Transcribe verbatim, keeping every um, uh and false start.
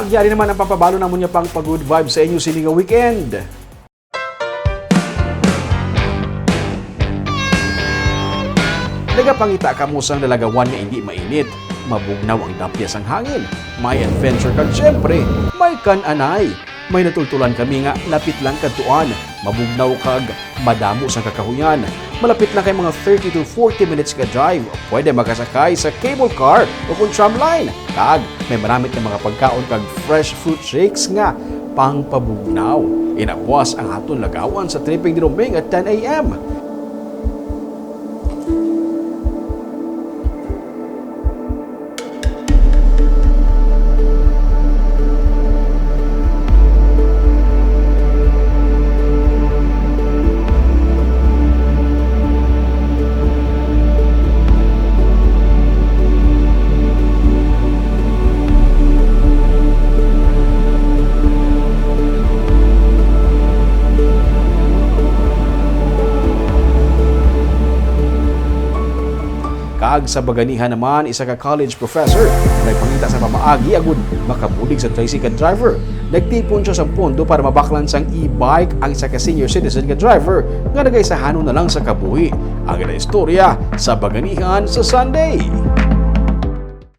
Yari naman ang pampabalo namon nga pang pa-good vibes sa inyo sini nga weekend. Nagapangita kamo sang lalagawan nga indi mainit, mabugnaw ang dapya sang hangin, may adventure kag siyempre, may kan-anay. May natultulan kami nga lapit lang kadtuan, mabugnaw kag madamo sang kakahuyan. Malapit lang kay mga thirty to forty minutes ka drive. Pwede makasakay sa cable car o kung tram line. Kag may maramit nga mga pagkaon kag fresh fruit shakes nga pangpabugnaw. Inabuas ang aton lagawan sa tripping ni Roming at ten a m. Kag sa Baganihan naman, isa ka college professor nagpangita sa pamaagi agud makabulig sa tricycle driver. Nagtipon siya sa pondo para mabaklan sang e-bike ang isa ka senior citizen nga driver nga nagaisahanon na lang sa kabuhi. Ang ila istorya sa Baganihan sa Sunday.